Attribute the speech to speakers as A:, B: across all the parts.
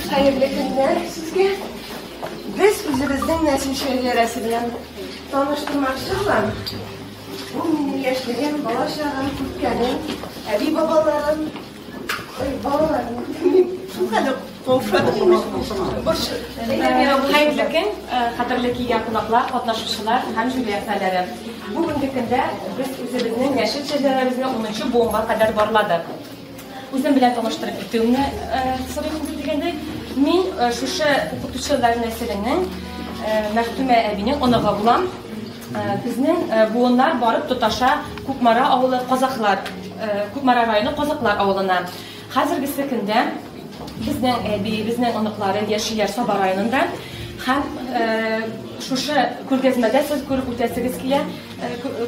A: Исәнмесез, хәерле көннәр сезгә. Без үзебезнең нәсел шәҗәрәсе белән таныштырмакчы булам. Бу минем яшьлегем, бала чагым, үткәнем, әби-бабаларым, ой, балаларым. Шул хәле каушадым имеш. Борчы.
B: Хәерле көн, кадерле килгән кунаклар, катнашучылар һәм жюри әгъзалары. Бүгенге көндә без үзебезнең нәсел шәҗәрәбезне 10 буынга кадәр барладык. Үзем белән таныштырып китүемне сорыйм инде дигәндәй, мин шушы укытучылар нәселенең Мәхтүмә әбинең оныгы булам. Безнең буыннар барып тоташа Кукмара авылы Казахлар, Кукмара районы Казаклар авылына. Хәзергесе көндә безнең әбиебезнең оныклары яшиләр Саба районында. Һәм шушы күргәзмәдә сез күреп үтәсегез килә,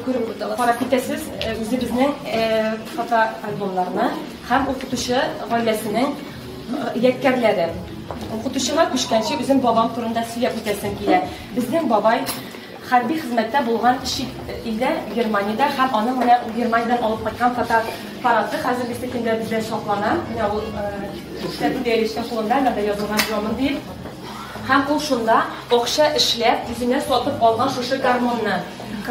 B: күреп карап китәсез үзебезнең фотоальбомнарны һәм укытучы гаиләсенең ядкәрләре. Укытучыга күчкәнче үзем бабам турында сөйләп үтәсем килә. Безнең бабай хәрби хезмәттә булган чит илдә, Германиядә, һәм аның менә Германиядән алып кайткан фотоаппараты хәзергесе көндә бездә саклана. Менә ул Тәтү кулында, менә язылган Җомын диеп. Һәм ул шунда акча эшләп, үзенә сатып алган шушы гармонны.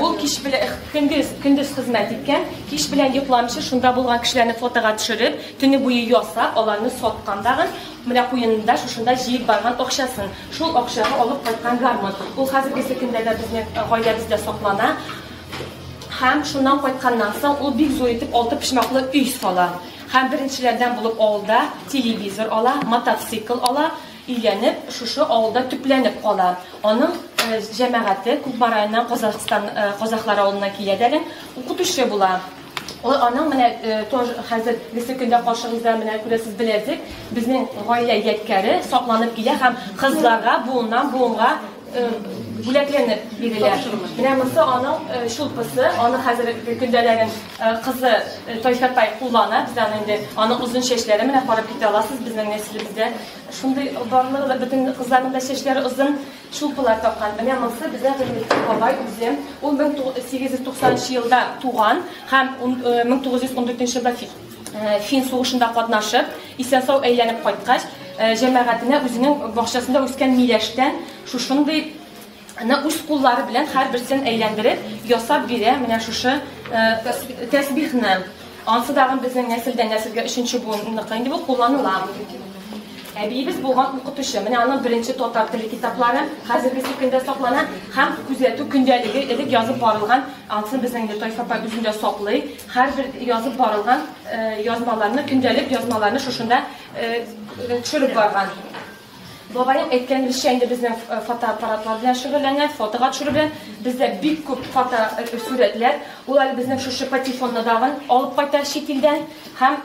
B: Ул кич белән көндез, көндез хезмәт иткән, кич белән йокламыйча шунда булган кешеләрне фотога төшереп, төне буе ясап, аларны саткан дагын, менә куенында шушында җыеп барган акчасын. Шул акчага алып кайткан гармон. Ул хәзергесе көндә дә безнең гаиләбездә саклана. Һәм шуннан кайтканнан соң ул бик зур итеп алты почмаклы өй сала. Һәм беренчеләрдән булып авылда телевизор ала, мотоцикл ала, өйләнеп, шушы авылда төпләнеп кала. Аның җәмәгате Кукмара районыннан Казахстан казахлар авылыннан килә дә укытучы була. Ул аның менә тоже хәзергесе көндә каршыгызда менә күрәсез беләзек, безнең гаилә ядкәре сакланып килә һәм кызларга буыннан буынга бүләкләнеп бирелә. Менә монысы аның чулпысы, аны хәзерге көндә кызы Тайфәпай куллана. Без аны инде аның озын чәчләре менә карап китә аласыз, безнең нәселебездә шундый барлыгы бөтен кызларның да чәчләре озын, чулпылар таккан. Менә монысы безнең Гыйльметдин бабай үзе. Ул 1890 елда туган һәм 1914 елда фин сугышында катнашып, исән-сау әйләнеп кайткач, җәмәгатенә үзенең бакчасында үскән миләштән шушындый үз куллары белән һәрберсен әйләндереп, ясап бирә менә шушы тәсбихны. Ансы дагын безнең нәселдән нәселгә өченче буынныкы инде бу кулланыла. Әбиебез булган укытучы. Менә аның беренче татар теле китаплары хәзергесе көндә саклана һәм күзәтү көндәлеге элек язып барылган, ансын безнең инде Тайфа апай үзендә саклый. Һәрбер язып барылган язмаларны, көндәлек язмаларны шушында төшереп барган. Бабаем әйткәнебезчә инде безнең фотоаппаратлар белән шөгыльләнгән, фотога төшерү белән бездә бик күп фото сурәтләр. Ул әле безнең шушы патефонны дагын алып кайта чит илдән һәм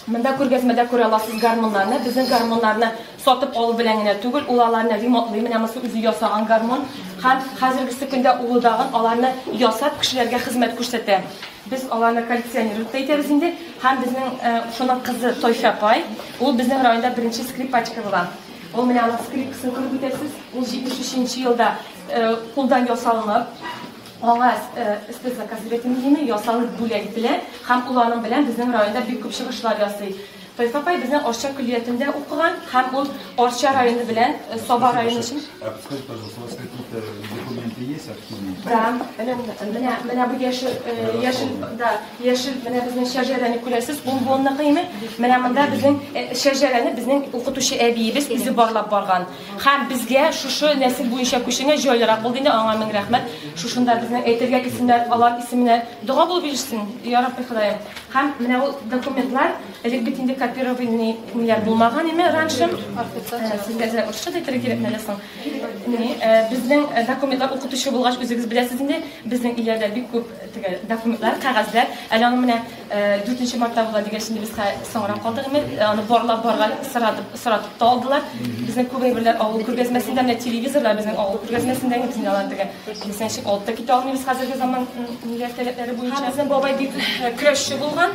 B: монда күргәзмәдә күрә аласыз гармоннарны. Безнең гармоннарны сатып алу белән генә түгел, ул аларны ремонтлый. Менә монысы үзе ясаган гармон һәм хәзергесе көндә улы дагын аларны ясап кешеләргә хезмәт күрсәтә. Без аларны коллекционировать та итәбез инде. Һәм безнең шуның кызы Тойфә апай, ул безнең районда беренче скрипачка була. Ул менә аның скрипкасын күреп үтәсез. Ул 73 елда кулдан ясалынып, аңа спецзаказ бирелгән, ясалып бүләк ителә һәм ул аның белән безнең районда бик күп чыгышлар ясый. Тойфә апай безнең Арча көллиятендә укыган һәм ул Арча районы белән Саба районы өчен.
C: А подскажите, пожалуйста, у вас какие-то документы есть архивные?
B: Да, менә менә бу яшел, яшел, да, яшел, менә безнең шәҗәрәне күрәсез, ул буынныкы име? Менә монда безнең шәҗәрәне безнең укытучы әбиебез үзе барлап барган. Һәм безгә шушы нәсел буенча күченгән җайлырак булды инде, аңа мең рәхмәт. Шушында безнең әйтергә исемнәр, алар исеменә дога булып ирешсен, я Рабби Ходаем. Һәм менә ул документлар, элек бит инде копированный ниләр булмаган име раньше. Сезгә әзрәк урысча да әйтергә кирәк мәле соң. Безнең документлар укытучы булгач үзегез беләсез инде, безнең өйләрдә бик күп теге документлар, кәгазьләр. Әле аның менә 4 мартта була дигәч инде без соңрак калдык инде. Аны барлап барган соратып, соратып та алдылар. Безнең күп әйберләр авыл күргәзмәсендә, менә телевизорлар безнең авыл күргәзмәсендә, без инде аларны теге ничек алып та китә алмыйбыз хәзерге заман ниләр таләпләре буенча. Безнең бабай бик көрәшче булган.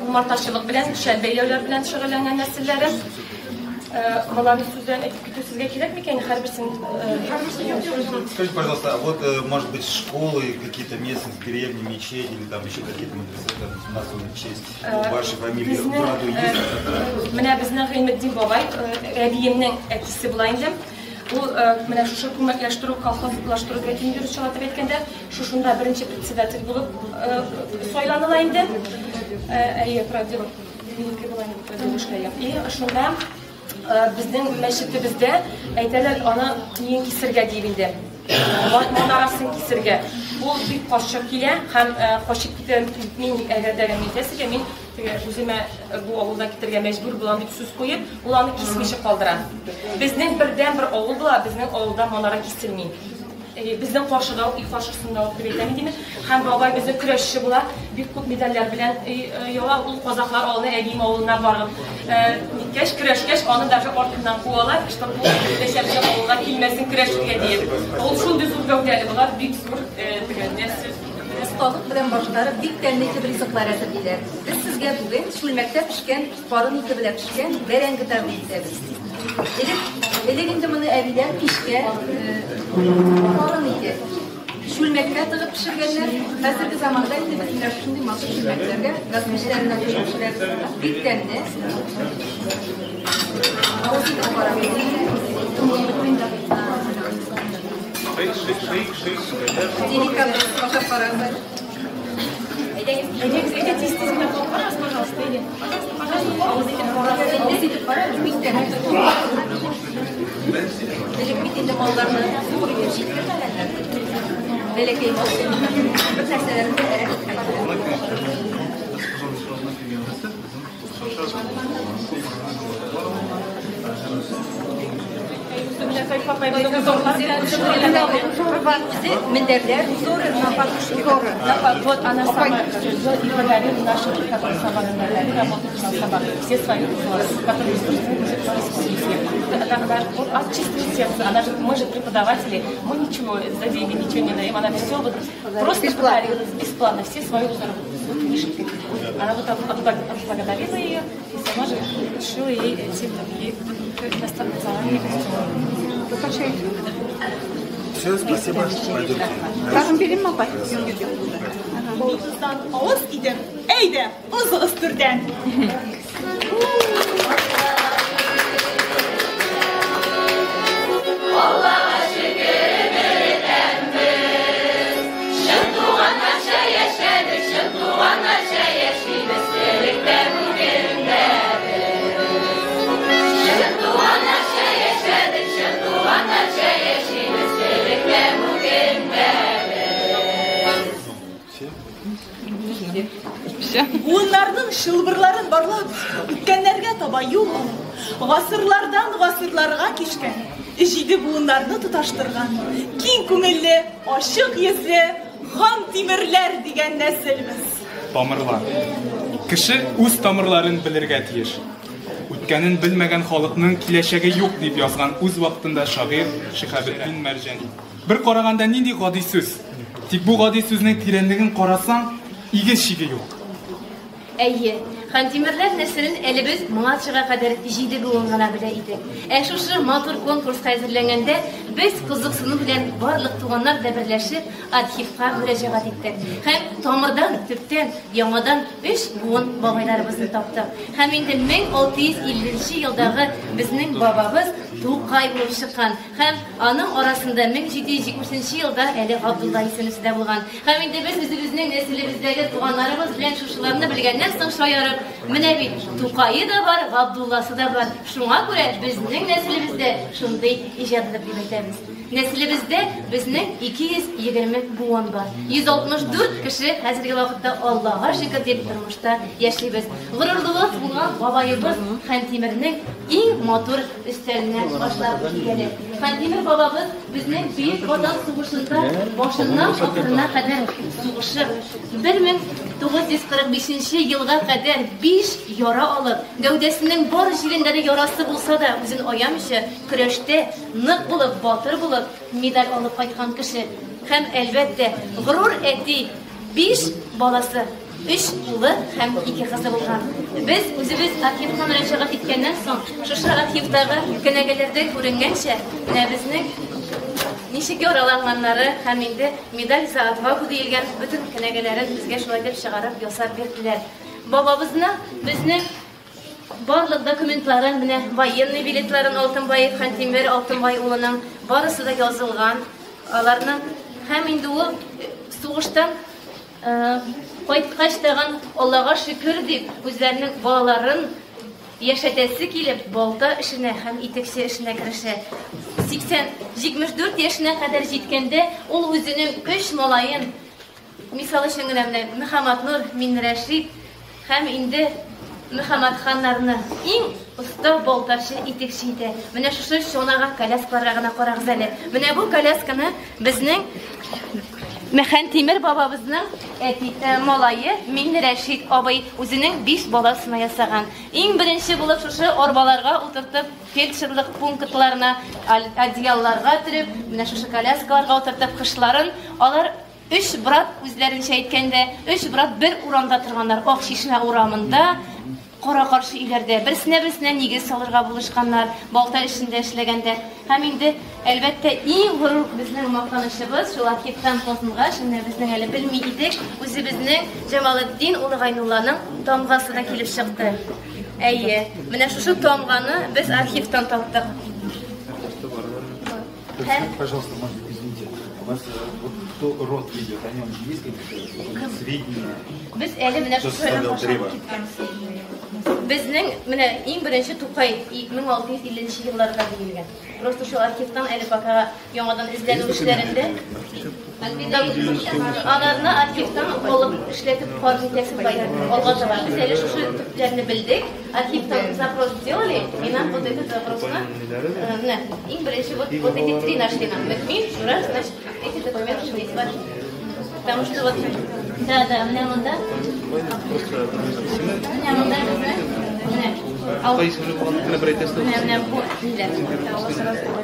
B: Умартачылык белән, шәл бәйләүләр белән шөгыльләнгән нәселләре. Баланы сүздән әйтеп китү сезгә кирәк микән? Һәрберсен
C: Скажите, пожалуйста, а вот, может быть, школы, какие-то местные деревни, мечети или там еще какие-то медресы, названы в честь вашей фамилии в роду есть?
B: Менә безнең Гыйльметдин бабай, әбиемнең әтисе була инде. Ул менә шушы күмәкләштерү, колхозлаштыру дип әйтим, русчалатып әйткәндә, шушында беренче председатель булып сайланыла инде. Әйе, правда, була инде. И шунда безнең мәчетебездә әйтәләр, аны ниен кисергә дип инде. Манарасын кисергә. Ул бик каршы килә һәм качып китә. Мин әгәр дә әйтәсезгә, мин үземә бу авылдан китергә мәҗбүр булам дип сүз куеп, ул аны кисмичә калдыра. Безнең бердән-бер авыл була, безнең авылда манара киселми. Безнең каршыда, өй каршысында ук дип әйтәм инде. Һәм бабай безнең көрәшче була, бик күп медальләр белән яла. Ул казахлар авылына, әбием авылына барып ниткәч, көрәшкәч, аны даже артыннан куалар, чтобы ул киләчәктә авылга килмәсен көрәшергә диеп. Ул шундый зур гәүдәле була, бик зур теге нәсел.
D: Осталык белән башкарып, бик тәмле итеп ризыклар әзерлиләр. Без сезгә бүген чүлмәктә пешкән, карын ите белән пешкән бәрәңге тәкъдим итәбез. Элек инде моны әбиләр кичкә карын ите чүлмәккә тыгып пешергәннәр. Хәзерге заманда инде без менә шундый матур чүлмәкләргә газ мичләренә кушып пешерәбез. Бик тәмле. Авыз итеп карагыз. Деликатес ашап карагыз.
B: Әйдәгез, әйдә, тиз тиз генә кабып карагыз, пожалуйста, әйдә. Пожалуйста, авыз итеп карагыз.
D: Тиз итеп карагыз, бик тәмле. Элек бит инде малларны зур итеп җиткермәгәннәр. Бәләкәй мал бер нәрсәләрне әрәм иткәннәр. Мендәрләр узоры.
B: Вот она сама и подарила нашим, которые сама подарили, работают сама. Все свои узоры, которые уже. Вот от чистого сердца. Она же, мы же преподаватели, мы ничего за деньги ничего не даем. Она все вот просто подарила бесплатно, все свои узоры. Вот вышивкой. Она вот отблагодарила ее и сама же шила ей эти такие национальные костюмы.
C: Все, спасибо. Пойдемте.
A: Тагын бирим, апай.
E: Балыгыздан авыз итеп, әйдә, узыгыз түрдән.
F: Аллага шөкер бердәнбез. Чын туганнарча яшәдек, чын туганнарча яшибез, элек тә бүген дә без. Чын туганнарча яшәдек, чын туганнарча яшибез, элек тә бүген дә без.
E: Буыннарның чылбырларын барлап, үткәннәргә таба юл алып, гасырлардан гасырларга кичкән, җиде буыннарны тоташтырган, киң күңелле, ачык йөзле Хантимерләр дигән нәселбез.
G: Тамырлар. Кеше үз тамырларын белергә тиеш. Үткәнен белмәгән халыкның киләчәге юк дип язган үз вакытында шагыйрь Шиһабетдин Мәрҗани. Бер караганда нинди гади сүз. Тик бу гади сүзнең тирәнлеген карасаң, иге чиге юк.
H: Әйе, Хантимерләр нәселен әле без моңарчыга кадәр җиде буын гына белә идек. Ә шушы матур конкурска әзерләнгәндә без кызыксыну белән барлык туганнар да берләшеп архивка мөрәҗәгать иттек. Һәм тамырдан, төптән яңадан өч буын бабайларыбызны таптык. Һәм инде 1650 елдагы безнең бабабыз Тукай булып чыккан. Һәм аның арасында 1770 елда әле Габдулла исемлесе дә булган. Һәм инде без үзебезнең нәселебездәге туганнарыбыз белән шушыларны белгәннән соң шаярып, менә бит Тукае да бар, Габдулласы да бар. Шуңа күрә безнең нәселебездә шундый иҗадлы дип әйтәбез. Нәселебездә безнең 220 буын бар. 164 кеше хәзерге вакытта Аллага шөкер дип тормышта яшибез. Горурлыгыбыз булган бабаебыз Хантимернең иң матур өстәленә башлап килгәне. Хантимер бабабыз безнең Бөек Ватан сугышында башыннан ахырына кадәр сугышып, 1945 елга кадәр 5 яра алып, гәүдәсенең бар җирендә дә ярасы булса да, үзен аямыйча көрәштә нык булып, батыр булып медаль алып кайткан кеше. Һәм әлбәттә, горур әти 5 баласы. Өч улы һәм ике кызы булган. Без үзебез архивка мөрәҗәгать иткәннән соң, шушы архивтагы кенәгәләрдә күренгәнчә, менә безнең ничек яраланганнары һәм инде медаль за отвагу диелгән бөтен кенәгәләрен безгә шулай итеп чыгарып ясап бирделәр. Бабабызның безнең барлык документларын, менә военный билетларын Алтынбаев Хантимер Алтынбай улының барысы да язылган. Аларның һәм инде ул сугыштан кайткач тагын Аллага шөкер дип үзләренең балаларын яшәтәсе килеп балта эшенә һәм итекче эшенә керешә. 74 яшенә кадәр җиткәндә ул үзенең 3 малаен, мисал өчен генә менә Мөхәммәтнур, Минрәшид һәм инде Мөхәммәтханнарны иң оста балтачы итекче итә. Менә шушы чанага, коляскаларга гына карагыз әле. Менә бу колясканы безнең Хантимер бабабызның әти малае Минрәшид абый үзенең 5 баласына ясаган. Иң беренче булып шушы арбаларга утыртып, фельдшерлык пунктларына, одеялларга төреп, менә шушы коляскаларга утыртып, кышларын алар 3 брат үзләренчә әйткәндә, 3 брат бер урамда торганнар, Ак Чишмә урамында, кара-каршы өйләрдә, берсенә-берсенә нигез салырга булышканнар, балта эшендә эшләгәндә. Һәм инде, әлбәттә, иң горур безнең мактанычыбыз, шул архивтан казынгач, менә безнең әле белми идек, үзебезнең Җамалетдин улы Гайнулланың тамгасы да килеп чыкты. Әйе, менә шушы тамганы без архивтан таптык.
C: Пожалуйста, может, извините, у вас вот кто род ведет, о нем есть какие-то сведения?
H: Без әле менә шушы безнең менә иң беренче Тукай 1650 елларда диелгән. Просто шул архивтан әле пока яңадан эзләнү эшләрендә аларны архивтан алып эшләтеп каршы итәсе бар. Алга таба без әле шушы төпләрне белдек. Архивтан запрос сделали, и нам вот этот запросны, менә иң беренче вот эти три нашли нам. Мөкмин, Шура, значит, эти документы есть в архиве. Потому что вот, да, да, менә монда. Менә монда безнең, менә. Менә, менә бу ниләр.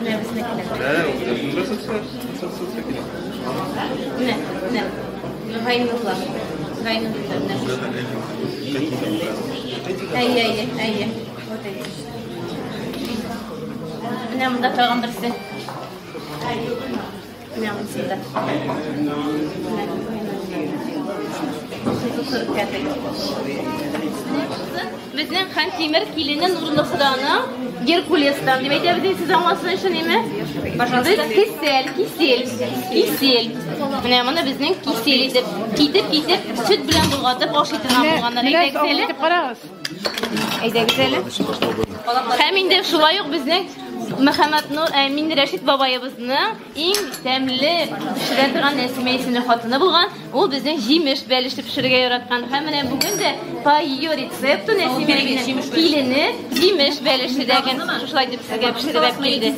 H: Менә безнекеләр. Менә, менә. Гайнулла. Гайнулла, менә. Әйе, әйе, әйе. Вот эти. Менә монда тагын берсе. Менә монысында. Безнең Хантимер килене Нурлыхуданың Геркулестан дип әйтәбез, сез аңласын өчен, әйме? Без кисель, кисель, кисель. Менә моны безнең кисель итеп, китеп-китеп, сөт белән болгатып ашый торган булганнар. Әйдәгез әле. Әйдәгез әле. Һәм инде шулай ук безнең Мөхәммәтнур, Минрәшид бабаебызның иң тәмле пешерә торган Нәсимә исемле хатыны булган. Ул безнең җимеш бәлеше пешерергә яраткан. Һәм менә бүген дә по ее рецепту Нәсимә килене җимеш бәлеше дигән шушылай дип сезгә пешереп килде.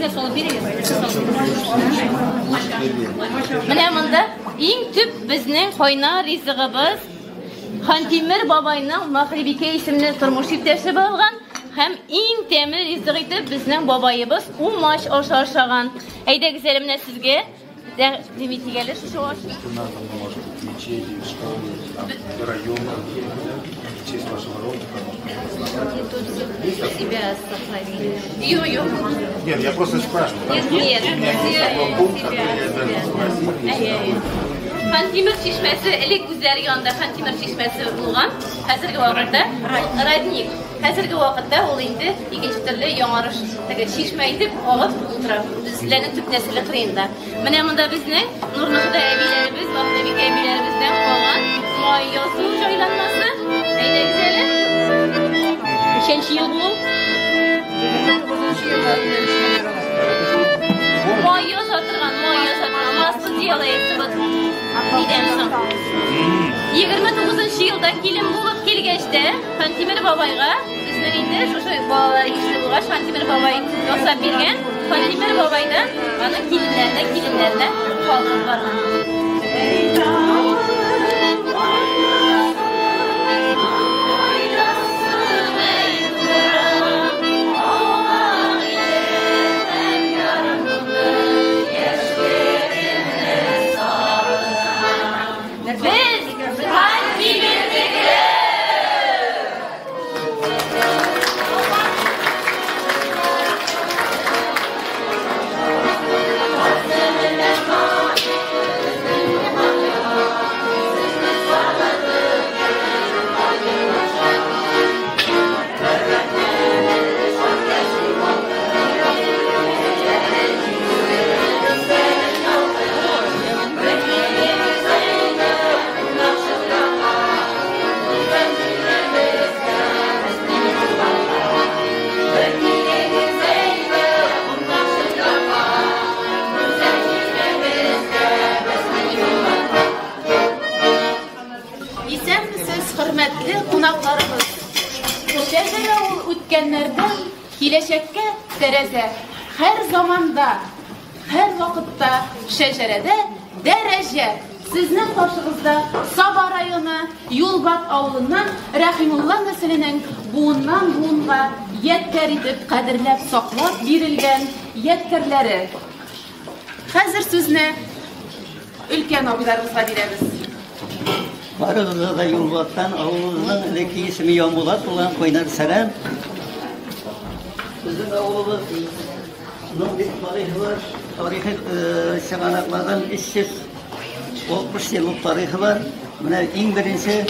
H: Менә монда иң төп безнең кайнар ризыгыбыз Хантимер бабайның Махрибикә исемле тормыш иптәше булган һәм иң тәмле ризык итеп безнең бабаебыз умач ашы ашаган. Әйдәгез әле менә сезгә тәкъдим итик әле шушы ашны.
C: Может быть, мечети, школы, район, в честь вашего рода.
H: Себя сохранили. Юк, юк.
C: Нет, я просто спрашиваю.
H: Нет, нет.
C: У меня есть такой пункт, который я обязан спросить.
H: Хантимер чишмәсе элек үзләре янында Хантимер чишмәсе булган. Хәзерге вакытта родник. Хәзерге вакытта ул инде икенче төрле яңарыш теге чишмә итеп агып утыра. Безләрнең төп нәселе кырыенда. Менә монда безнең Нурлыхуда әбиләребез, Махнабикә әбиләребездән калган май язу җайланмасы. Әйдәгез әле. Ничәнче ел бу? Май яза торган, май яза торган. Масло делается вот. Нидән соң? 29 елда килен булып килгәч тә, Хантимер бабайга безнең инде шушы балалар ишле булгач, Хантимер бабай ясап биргән. Хантимер бабайдан аның киленнәренә, киленнәренә калып барган. Без Хантимернеке!
E: тәрәзә. Һәр заманда, һәр вакытта шәҗәрәдә дәрәҗә. Сезнең каршыгызда Саба районы Юлбат авылыннан Рәхимулла нәселенең буыннан буынга ядкәр итеп кадерләп саклап бирелгән ядкәрләре. Хәзер сүзне өлкән абыйларыбызга бирәбез.
I: Барыгызга да Юлбаттан авылыбызның элекке исеме Ямбулат булган кайнар сәлам. Безнең авылыбызның бик тарихы бар. Тарихи чыганаклардан 360 еллык тарихы бар. Менә иң беренче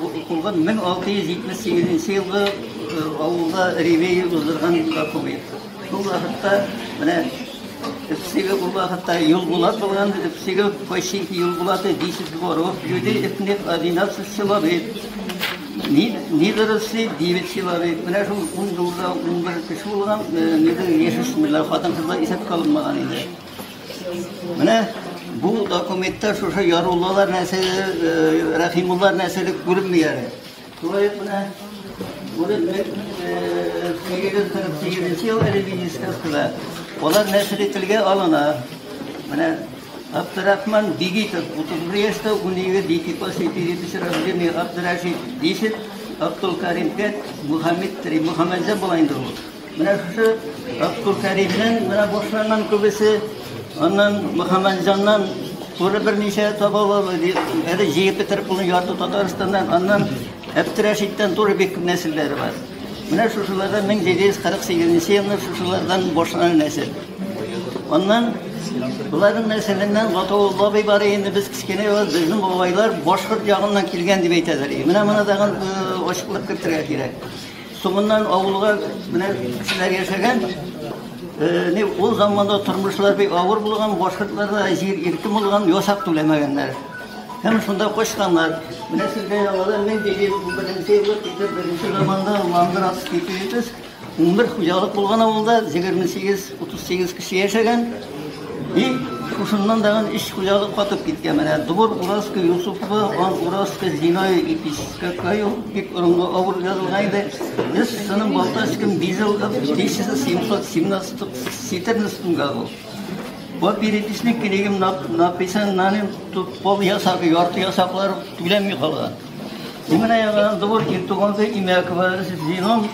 I: укылган 1678 елгы авылда ревизия уздырган документ. Шул вакытта менә всего ул вакытта Юлбулат булган, всего почти Юлбулаты 10 дворов, людей их 11 человек. Недоросли 9 человек. Менә шул 10 елда 11 кеше булган, яшүсмерләр, хатын-кызлар исәпкә алынмаган иде. Менә бу документта шушы Яруллалар нәселе, Рәхимуллар нәселе күренми әле. Шулай ук менә 848 ел ревизиясендә алар нәселе телгә алына. Менә Абдурахман Бигитов 31 яшьтә, 12 дети после переписи рождения Абдурашид 10, Абдулкарим 5, Мухаммед 3, Мухаммеджан була инде ул. Менә шушы Абдулкаримнең менә башланган күбесе, аннан Мухаммеджаннан туры берничә таба әле җыеп бетереп булган ярты Татарстаннан, аннан Әбдерәшиттән туры бик күп нәселләре бар. Менә шушылардан 1748 елны шушылардан башланган нәсел. Аннан буларның нәселеннән Гатаулла абый бар инде, без кечкенә вакыт безнең бабайлар башкорт ягыннан килгән дип әйтәләр. Менә моны тагын ачыклык кертергә кирәк. Соңыннан авылга менә кешеләр яшәгән. Не ул заманда тормышлар бик авыр булган, башкортларда җир иркен булган, ясак түләмәгәннәр. Һәм шунда качканнар. Менә сезгә яңадан 1711 елгы Питер беренче заманда Ландратский перепись 11 хуҗалык булган авылда 28-38 кеше яшәгән. И шушыннан тагын өч хуҗалык катып киткән. Менә Двор Уральский Юсупова, Ан Уральская Зиная и Пискакаю бик урынга авыр язылган иде. Без сыным Балтачкин Бизел 1717 году. Бу переписник книгам написан наним тут пол ясак, ярты ясаклар түләнми калган. И менә яңадан Двор Иртуганка Имякова Зином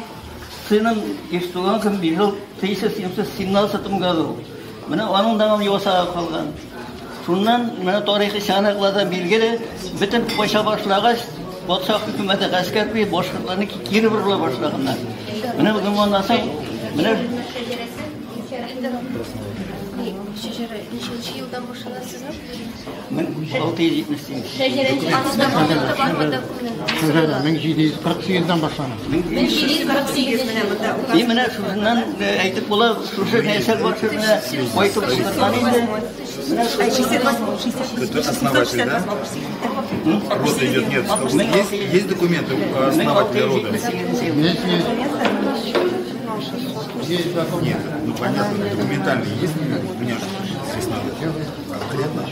I: сыном Иртуганком бежал в 1717 году. Менә аның да ясагы калган. Шуннан менә тарихи чыганакларда билгеле, бөтен кача башлагач, патша хөкүмәте гаскәр куеп башкортларны кире борыла башлаганнар. Менә моннан соң менә
H: Шәҗәрә ничәнче елдан башлана сезнең?
I: 1678.
H: Шәҗәрә
J: Шәҗәрә 1748-дән башлана.
D: 1748 менә монда.
I: И менә шуннан әйтеп була, шушы нәсел башы менә кайтып утырган инде. Менә
C: Это основатель, да? Род идет, нет. Есть документы основателя рода?
J: Есть, есть. Есть документы.
C: Нет, ну понятно, документальные есть, у меня же здесь надо конкретно.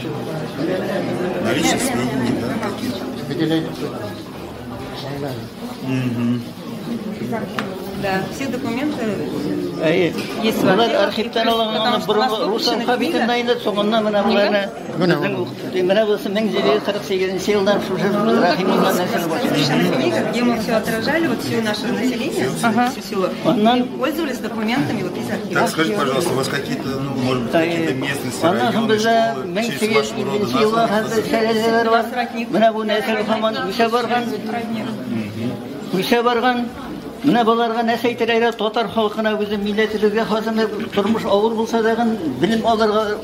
C: Наличие сведений, да, какие-то. Угу.
D: Да, все документы есть.
I: Булар архивтан алынган борынгы рус алфавитында инде соңыннан менә буларны безнең менә бусы 1748 елдан шушы Рәхимулла нәселе башлана.
D: Где мы все отражали, вот все наше население, все село, пользовались документами вот из архива.
C: Так, скажите, пожалуйста, у вас какие-то, ну, может быть, какие-то местности,
I: Аннан соң
C: районы,
I: бездә
C: школы, в честь вашего рода
I: 1802 елга
C: названы?
I: хәзер шәҗәрәләр бар. Менә бу нәсел һаман үсә барган. Үсә барган. Менә боларга нәрсә әйтергә, татар халкына, үзе милләтебезгә хасымы тормыш авыр булса да белем алырга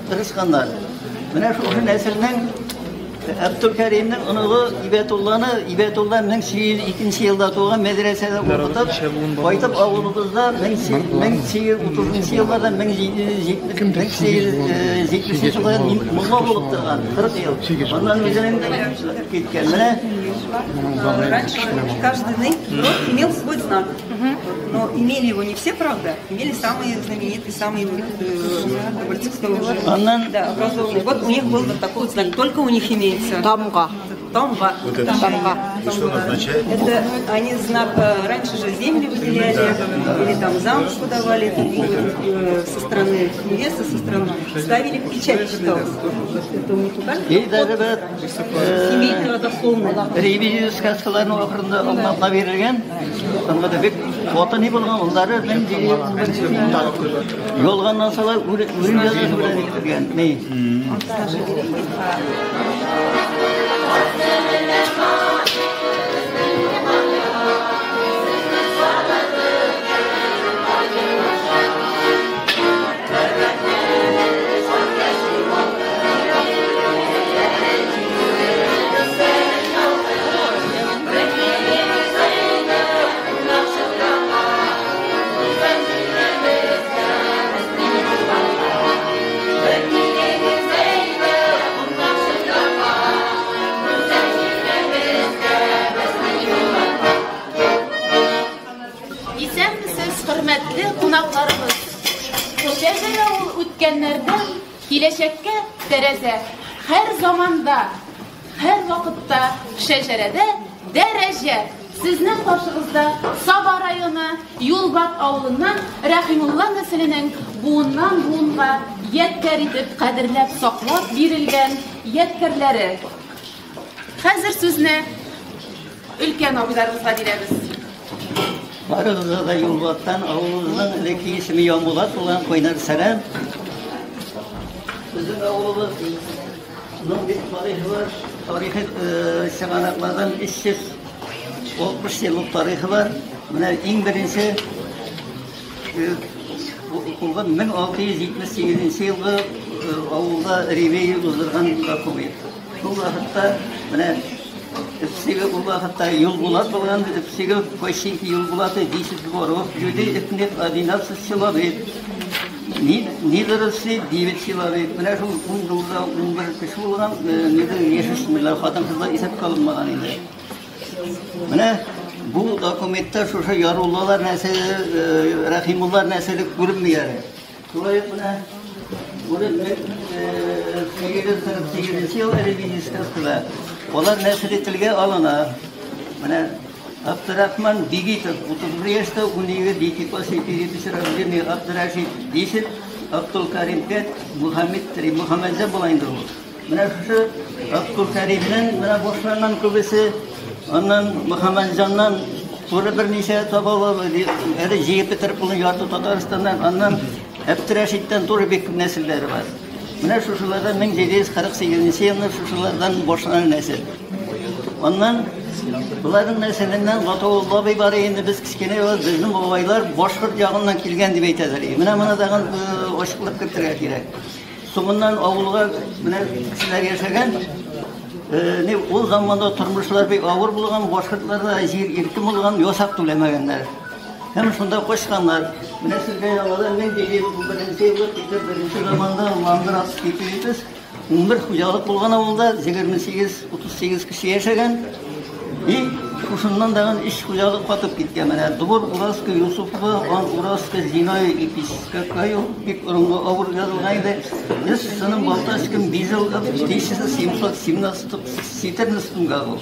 I: тырышканнар. Менә шушы нәселнең Абдулкәримнең оныгы Ибәтулланы, Ибәтулла 1802 елда туган, мәдрәсәдә укытып, кайтып авылыбызда 1830 елларда 1770 елда мулла булып торган, 40 ел. Аннан үзенең киткән. Менә
D: Раньше каждый род имел свой знак. Но имели его не все, правда, имели самые знаменитые, самые да, образованные. Вот у них был вот такой вот знак, только у них имеется.
A: Тамга.
D: Тамга.
C: Вот это.
A: Тамга.
C: И что он означает?
D: Это они знак, раньше же земли выделяли, или там замуж выдавали, со стороны невесты, со стороны ставили печать, считалось. Это у них семейный родословный.
I: Ревизия сказкаларының ахырында аңлатма бирелгән. Аңга да бик ватани булган уллары ялганнан соң үлем язасы белән ителгән. Ни?
E: Хөрмәтле кунакларыбыз, шәҗәрә ул үткәннәрдән киләчәккә тәрәзә. Һәр заманда, һәр вакытта шәҗәрәдә дәрәҗә. Сезнең каршыгызда Саба районы Юлбат авылыннан Рәхимулла нәселенең буыннан буынга ядкәр итеп кадерләп саклап бирелгән ядкәрләре. Хәзер сүзне өлкән абыйларыбызга бирәбез.
I: Барыгызга да Юлбаттан авылыбызның элекке исеме Ямбулат булган кайнар сәлам. Безнең авылыбызның бик тарихы бар. Тарихы чыганаклардан 360 еллык тарихы бар. Менә иң беренче булган 1678 елгы авылда ревизия уздырган документ. Шул вакытта менә ул вакытта Юлбулат булган, Өпсеге почти Юлбулаты 10 дворов, людей этник 11 человек. Недоросли 9 человек. Менә шул 10 елда 11 кеше булган, яшүсмерләр, хатын-кызлар исәпкә алынмаган инде. Менә бу документта шушы Яруллалар нәселе, Рәхимуллар нәселе күренми әле. Шулай ук менә 848 ел ревизиясендә алар нәселе телгә алына. Менә Абдурахман Бигитов 31 яшьтә, 12 дети переписи рождения Абдурашид 10, Абдулкарим 5, Мухаммед 3. Мухаммедҗан була инде ул. Менә шушы Абдулкаримнең менә башланган күбесе, аннан Мухаммедҗаннан туры берничә таба әле җыеп бетереп булган ярты Татарстаннан, аннан Әбдерәшиттән туры бик күп нәселләре бар. Менә шушылардан 1748 елны шушылардан башланган нәсел. Аннан буларның нәселеннән Гатаулла бай бар инде, без кечкенә вакыт безнең бабайлар башкорт ягыннан килгән дип әйтәләр. Менә моны тагын ачыклап кертергә кирәк. Соңыннан авылга менә кешеләр яшәгән. Ул заманда тормышлар бик авыр булган, башкортларда җир иркен булган, ясак түләмәгәннәр. Һәм шунда качканнар. Менә сезгә яңадан 1701 елда Питер беренче заманда Ландырас китеп, 11 хуҗалык булган авылда 28-38 кеше яшәгән. И шушыннан дагын 3 хуҗалык катып киткән. Менә Двор Уральский, Юсупова, Ан Уральский, Зиная и Пискакаю бик урынга авыр язылган иде. Без сыным Балтачкин Бизел 1717 году.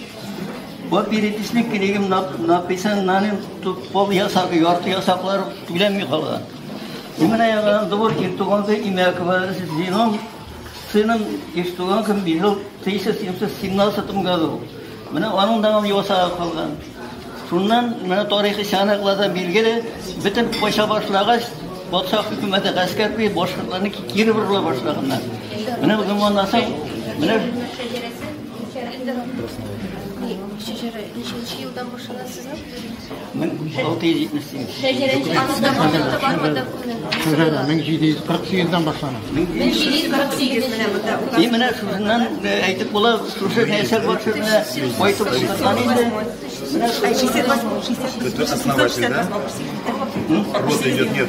I: Бу переписник книгам написан наним тут пол ясак, ярты ясаклар түләнми калган. И менә яңадан Двор Иртуганга Имякова Зином сыном Иштуганком Бизел 1717 году. Менә аның дагы ясагы калган. Шуннан менә тарихи чыганакларда билгеле, бөтен кача башлагач, патша хөкүмәте гаскәр куеп башкортларны кире борыла башлаганнар. Менә бу заманнан соң менә
H: Шәҗәрә ничәнче елдан башлана сезнең?
I: 1678.
H: Шәҗәрә
J: Шәҗәрә 1748-дән башлана.
H: 1748
D: менә монда.
I: И менә шушыннан әйтеп була, шушы нәсел башы менә кайтып чыккан инде. Менә
C: Это основатель, да? Род идет, нет.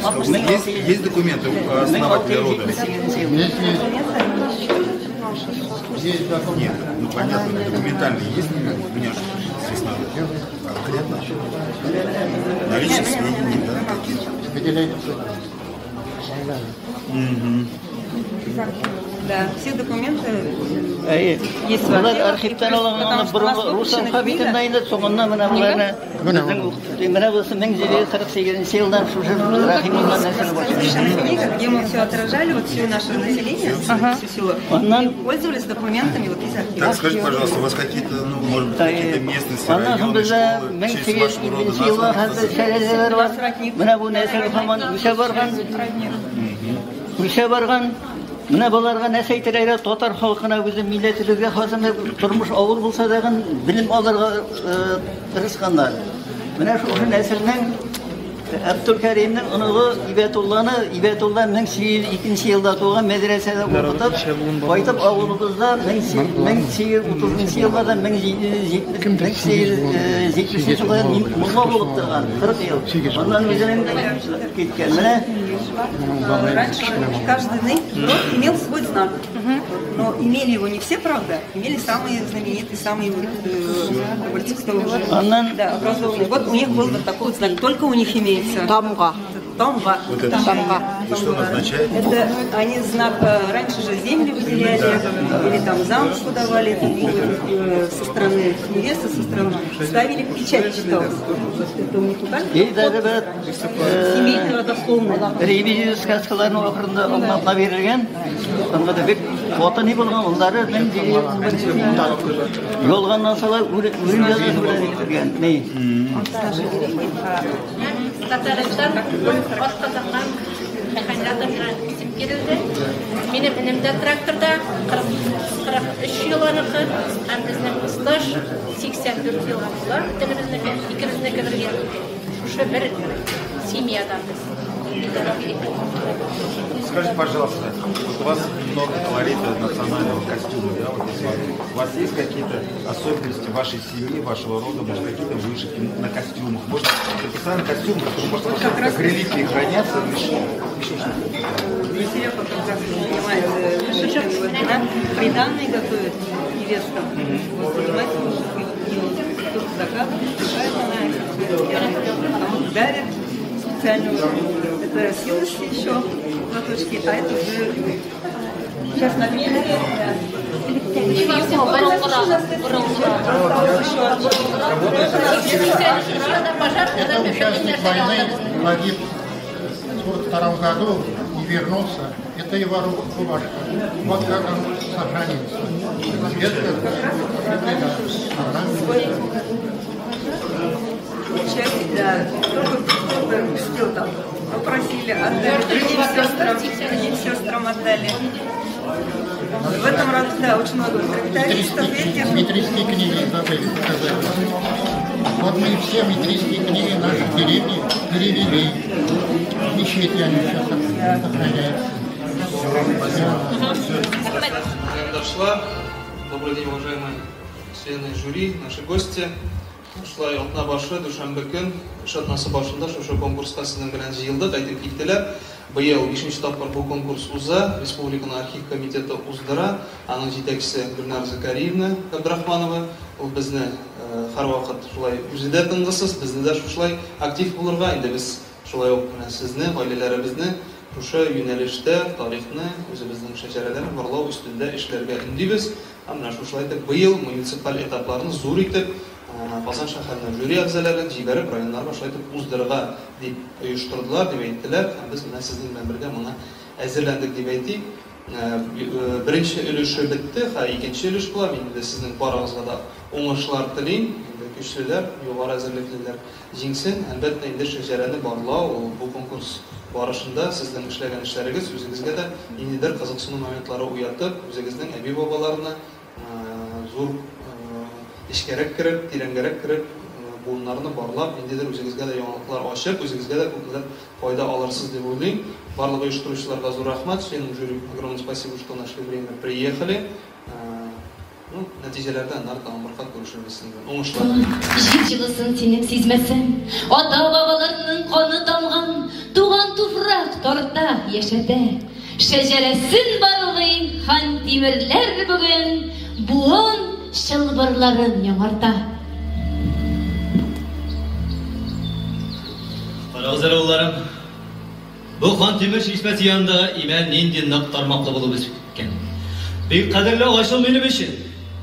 C: Есть документы основателя рода?
J: Есть, есть. Есть документы.
C: Нет, ну понятно, документальные есть, мне же здесь надо конкретно. Наличие сведений, да, какие-то.
J: Выделяйте.
C: Угу.
K: Да, все документы
I: Әйе.
K: есть в
I: Болар
K: архивах.
I: архивтан алынган борынгы рус алфавитында инде соңыннан менә боларны безнең менә бусы 1748 елдан шушы Рахимулла нәселе башлана.
K: Книга, где мы все отражали, вот все наше население, все село, и пользовались документами вот из архива.
C: Так, скажите, пожалуйста, у вас какие-то, ну, может быть, какие-то местности,
I: Аннан соң
C: районы,
I: бездә
C: школы, в честь вашего рода
I: 1802 елга
C: названы?
I: хәтле шәҗәрәләр бар. Менә бу нәсел һаман үсә барган. Үсә барган. Менә боларга нәрсә әйтерләр, татар халкына үзе милләтебезгә хасым тормыш авыр булса да белем алырга тырышканнар. Менә шушы нәселнең Абдулкәримнең оныгы Ибәтулланы, Ибәтулла 1802 елда туган мәдрәсәдә укытып, кайтып авылыбызда 1830 елларда 1770 елда мулла булып торган 40 ел. Аннан үзенең киткән. Менә
K: Раньше каждый род имел свой знак. Но имели его не все, правда, имели самые знаменитые, самые, вот, как говорится, кто уже да, образованные. Вот у них был вот такой вот знак, только у них имеется. Тамга. Тамга.
C: Вот это
K: Тамга.
C: И что он означает?
K: Это они знак, раньше же земли выделяли, или там замуж выдавали, со стороны невесты, со стороны ставили печать, читалось. Это у них у каждого
I: И даже бер
K: семейный родословный.
I: Ревизия сказкаларының ахырында аңлатма бирелгән. Аңга да бик ватани булган уллары ялганнан сала үлем җәзасы белән ителгән. Ни?
E: Татарстан атказанган механизаторга исем бирелде. Минем энем дә тракторда 43 ел аныкы, һәм безнең стаж 84 елга була. Бөтенебезнеке, икебезнеке бергә. Шушы бер семьядан без.
C: Скажите, пожалуйста, вот у вас много колорита национального костюма, да? Вот если у вас есть какие-то особенности вашей семьи, вашего рода, может, какие-то вышивки на костюмах? Может, это специальный костюм, который, может, у вас как реликвии хранятся? Еще что-то?
K: Серега как раз занимается вышивкой, вот она приданные готовит невестам. Вот занимается вышивкой, вот делает кто-то заказывает, вышивает она, а вот дарит специально. Это силости еще платочки, а это уже сейчас на примере.
J: Это участник войны погиб в 1942 году, не вернулся. Это его рубашка. Вот как он сохранился.
K: Часть, да, только кто-то успел там. Попросили, отдали. Другим сестрам отдали. В этом роду, да, очень много трактористов.
J: Метрические книги забыли показать. Вот мы все метрические книги нашей деревни перевели. Мечети они сейчас сохраняются.
L: Дошла. Добрый день, уважаемые члены жюри, наши гости. Шулай атна башы, дүшәмбе көн, эш атнасы башында шушы конкурска сезнең белән җыелдык, әйтеп киттеләр. Быел 5нче тапкыр бу конкурс уза, Республиканың архив комитеты уздыра. Аның җитәкчесе Гөлнар Закариевна Габдрахманова. Ул безне һәрвакыт шулай үзе дә тынгысыз, безне дә шулай актив булырга, инде без шулай ук менә сезне, гаиләләребезне шушы юнәлештә тарихны, үзебезнең шәҗәрәләрне барлау өстендә эшләргә өндибез. Һәм менә шушылай итеп быел муниципаль этапларны зур итеп Казан шәһәренең жюри әгъзаларын җибәреп районнарга шулай итеп уздырырга дип оештырдылар, дип әйттеләр. Һәм без менә сезнең белән бергә моны әзерләндек дип әйтик. Беренче өлеше бетте, һәм икенче өлеш була. Мин инде сезнең барыгызга да уңышлар телим. Инде көчлеләр, югары әзерлеклеләр җиңсен. Әлбәттә, инде шәҗәрәне барлау, ул бу конкурс барышында сезнең эшләгән эшләрегез үзегезгә дә ниндидер кызыксыну моментлары уятып, үзегезнең әби-бабаларны зур эчкәрәк кереп, тирәнгәрәк кереп, буыннарны барлап, ниндидер үзегезгә дә яңалыклар ачып, үзегезгә дә күпмедер файда алырсыз дип уйлыйм. Барлык оештыручыларга зур рәхмәт. Членам жюри огромное спасибо, что нашли время, приехали. Ну, нәтиҗәләрдән аннары тагын бер кат күрешербез сезнең белән. Уңышлар.
H: Җир җылысын синең сизмәсәң, ата-бабаларның каны тамган, туган туфрак тарта яшәтә. Шәҗәрәсен барлый хан тимерләр бүген буын чылбырларын яңарта.
M: Карагыз әле, улларым. Бу хан тимер чишмәсе янында имән нинди нык тармаклы булып үскән. Бик кадерле агач ул минем өчен.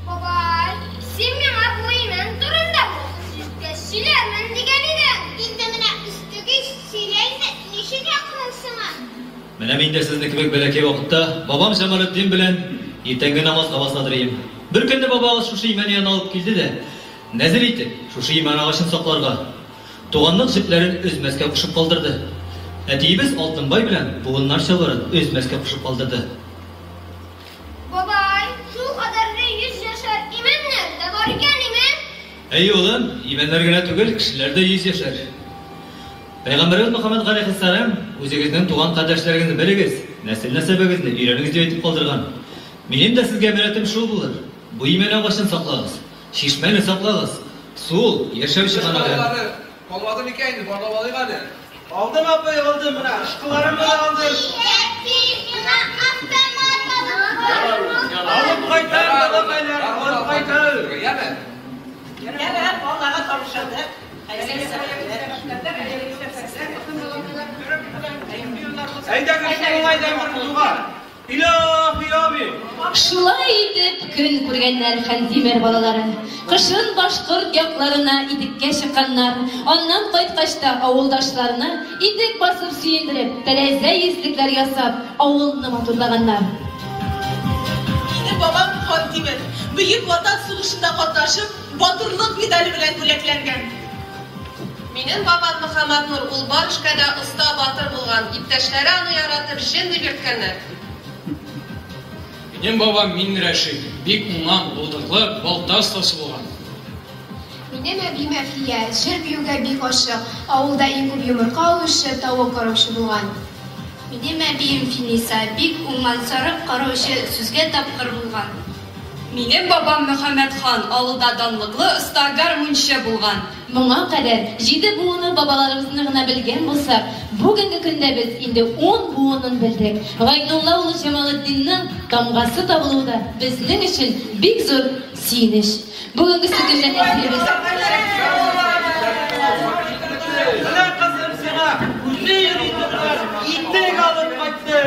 N: Бабай, син миңа бу имән турында үсеп җиткәч сөйләрмен дигән идең. Инде менә үстек ич, сөйлә инде, ни өчен якын ул сиңа?
M: Менә мин дә сезнең кебек бәләкәй вакытта бабам Җамалетдин белән иртәнге намазга басадыр идем. Бер көнне бабагыз шушы имән янына алып килде дә, нәзер итеп, шушы имән агачын сакларга, туганлык җепләрен өзмәскә кушып калдырды. Әтиебез Алтынбай белән буыннар чылбырын өзмәскә кушып калдырды.
N: Бабай, шул кадәрле 100 яшәр имәннәр дә бар икән, име?
M: Әйе, улым, имәннәр генә түгел, кешеләр дә 100 яшәр. Пәйгамбәребез Мөхәммәд галәйһиссәлам, Үзегезнең туган кардәшләрегезне белегез, нәсел-нәсәбегезне өйрәнегез дип әйтеп калдырган. Минем дә сезгә әманәтем шул булыр, бу имән агачын саклагыз, чишмәне саклагыз, су ул, яшәү чыганагы.
O: Калайлары калмады микән инде, барлап алыйк әле.
P: Алдым, апай, алдым, менә ышкыларымны да алдым.
N: Әти, миңа автомат алып кайт.
P: Алып кайтам, балакайлар, алып кайтам.
O: Яме.
K: Яме, Аллага тапшырдык.
P: Әйдәгез, шул уңайдан бер дога. Илаһи амин.
H: Шулай итеп көн күргәннәр Хантимер балалары. Кышын башкорт якларына итеккә чыкканнар. Аннан кайткач та авылдашларны итек басып сөендереп, тәрәзә йөзлекләр ясап, авылны матурлаганнар.
Q: Минем бабам Хантимер, Бөек Ватан сугышында катнашып, Батырлык медале белән бүләкләнгән.
R: Минем бабам Мөхәммәтнур, ул бар эшкә дә оста, батыр булган. Иптәшләре аны яратып, җен дип йөрткәннәр.
S: Минем бабам Миннерәшит, бик уңган, булдыклы, балта остасы булган.
T: Минем әбием Әфлия, җыр-биюгә бик гашыйк, авылда иң күп йомырка алучы, тавык караучы булган.
U: Минем әбием Финиса, бик уңган, сарык караучы, сүзгә тапкыр булган.
R: Минем бабам Мөхәммәтхан, авылда данлыклы оста гармунчы булган.
H: Моңа кадәр җиде буыны бабаларыбызны гына белгән булсак, бүгенге көндә без инде ун буынын белдек. Гайнулла улы Җамалетдинның тамгасы табылуы да безнең өчен бик зур сөенеч. Бүгенгесе көндә нәселебез.
P: Менә кызым сиңа үзе йөри торган итек алып кайтты.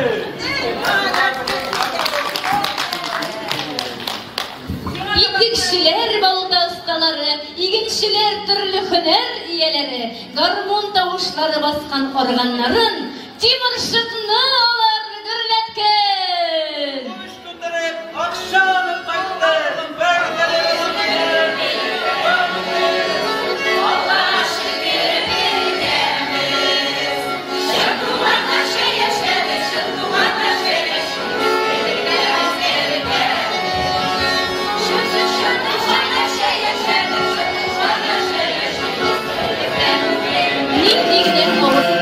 H: Итекчеләр, балта осталары, игенчеләр, төрле һөнәр ияләре, гармун тавышлары баскан органнарын, тимершыкны алар гөрләткән.
P: Куш тутырып, акча алып кайтты.
F: Аллага шөкер, бергәмез. Чын туганнарча яшәдек, чын туганнарча яшибез, бергәбез, бергәбез. Чын, чын, чын туганнарча яшәдек, чын туганнарча яшибез, бергәбез, бергәбез.
H: Нинди генә авыр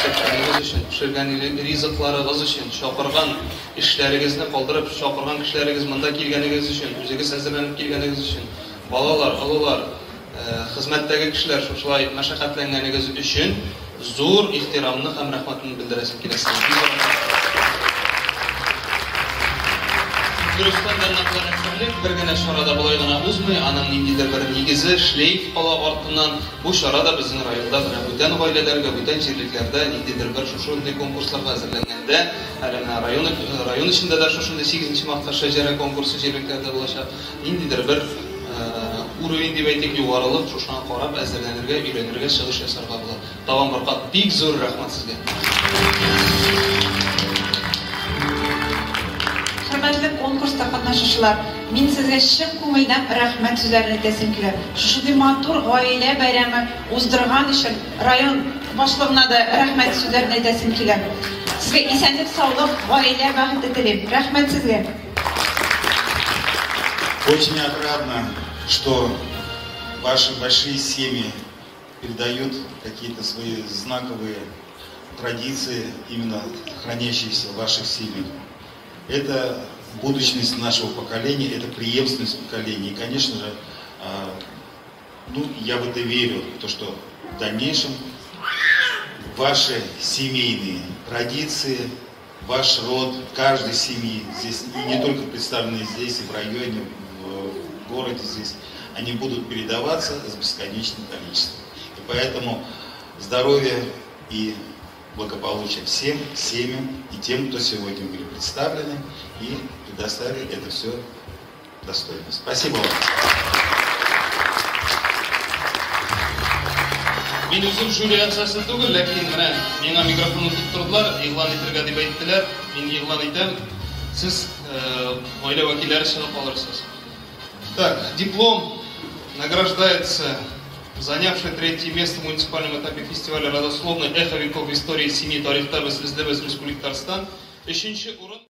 L: Шәпләрегез өчен, пешергән ризыкларыгыз өчен, чакырган эшләрегезне калдырып, чакырган кешеләрегез монда килгәнегез өчен, үзегез әзерләнеп килгәнегез өчен, балалар, олылар, хезмәттәге кешеләр шушылай мәшәкатьләнгәнегез өчен зур ихтирамны һәм рәхмәтне белдерәсем килә сезгә. Бик зур рәхмәт. Дөрестән дә ныклы әзерлек бер генә чара да болай гына узмый, аның ниндидер бер нигезе, шлейф кала артыннан. Бу чара да безнең районда менә бүтән гаиләләргә, бүтән җирлекләрдә ниндидер бер шушындый конкурсларга әзерләнгәндә, әле менә район, район эчендә дә шушындый 8 мартка шәҗәрә конкурсы җирлекләрдә булачак. Ниндидер бер уровень дип әйтик, югарылык, шушыңа карап әзерләнергә, өйрәнергә, чыгыш ясарга була. Тагын бер кат бик зур рәхмәт сезгә.
Q: Хөрмәтле конкурста катнашучылар,
B: Мин сезгә чын күңелдән рәхмәт сүзләрен әйтәсем килә. Шушындый матур гаилә бәйрәме уздырган өчен район башлыгына да рәхмәт сүзләрен әйтәсем килә. Сезгә исәнлек-саулык, гаилә бәхете телим. Рәхмәт сезгә.
C: Очень отрадно, что ваши большие семьи передают какие-то свои знаковые традиции, именно хранящиеся в ваших семьях. Это будущность нашего поколения, это преемственность поколений. И, конечно же, ну, я в это верю, то, что в дальнейшем ваши семейные традиции, ваш род, каждой семьи здесь, и не только представленные здесь, и в районе, в городе здесь, они будут передаваться с бесконечным количеством. И поэтому здоровья и благополучия всем, семьям и тем, кто сегодня были представлены и предоставили это все достойно. Спасибо вам.
L: Мин үзем жюри әгъзасы түгел, ләкин менә миңа микрофонны тоттырдылар, игълан итәргә дип әйттеләр. Мин игълан итәм. Сез гаилә вәкилләре чыгып алырсыз. Так, диплом награждается занявший третье место в муниципальном этапе фестиваля родословной «Эхо веков истории семьи Тарихта без эзлибез Республика Татарстан». Өченче урын.